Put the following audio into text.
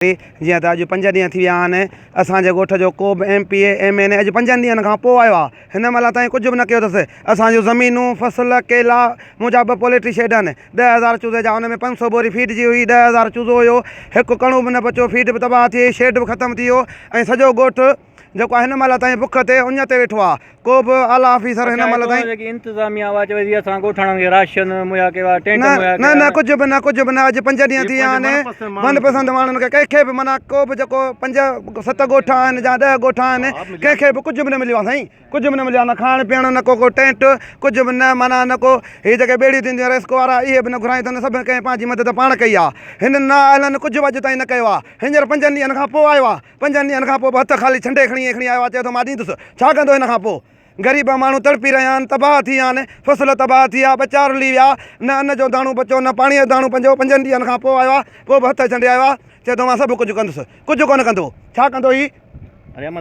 جيئن ته اڄ پنج ڏينهن ٿي ويا آهن اسان جي ڳوٺ جو ڪو به M P A M N A اڄ پنجن ڏينهن کان پوء آيو آهي هن مهل تائين ڪجهه به نه ڪيو اٿس اسان جون زمينون فصل ڪيلا منهنجا ٻه پوليٽري شيڊ آهن 10,000 چوزي جا ان ۾ 500 ٻوري فيڊ جي هئي 10,000 چوزو هيو هڪ ڪڻو به نه بچيو فيڊ به تباهه ٿي وئي شيڊ به ختم ٿي ويو ۽ سڄو ڳوٺ جيڪو آهي هن مهل تائين بک تي اڃ تي ويٺو آهي ڪو به اعليٰ آفيسر هن مهل تائين. جيڪي انتظاميا اها چوي ٿي اسان ڳوٺاڻن کي راشن مهيا ڪيو آهي ٽينٽ نه مهيا نه ڪيا نه آهن. ڪجهه به نه ڪجهه به نه اڄ پنج ڏينهن ٿي ويا آهن من پسند ماڻهن کي ڪنهن کي به معنيٰ ڪو به جيڪو پنج ست ڳوٺ آهن يا ڏهه ڳوٺ آهن ڪنهن کي به ڪجهه به نه مليو آهي سائين ڪجهه به نه مليو آهي نه کائڻ پيئڻ نه ڪو ڪو ٽينٽ ڪجهه به نه معنيٰ نه ڪو هي جيڪي ٻيڙيون ٿينديون آهن ريسڪو وارا اهي به نه گهرايون اٿن سڀ ڪنهن پنهنجي مدد پاڻ ڪئي آهي هنن نه اهلن ڪجهه به اڄ تائين نه ڪيو آهي هينئر پنجن ڏينهن کان پوء آيو آهي پنجن ڏينهن کان پوء به هٿ خالي ڇنڊي کڻي ائين کڻي آيو آهي، چئي ٿو مان ڏيندس. ڇا ڪندو هن کان پوء؟ غريب ماڻهو تڙپي رهيا آهن، تباهه ٿي ويا آهن، فصل تباهه ٿي ويا، ٻچا رلي ويا، نه ان جو داڻو بچيو نه پاڻيء جو داڻو پنجو. پنجن ڏينهن کان پوء آيو آهي، پوء به هٿ ڇنڊي آيو آهي، چئي ٿو مان سڀ ڪجهه ڪندس. ڪجهه ڪونه ڪندو. ڇا ڪندو هي؟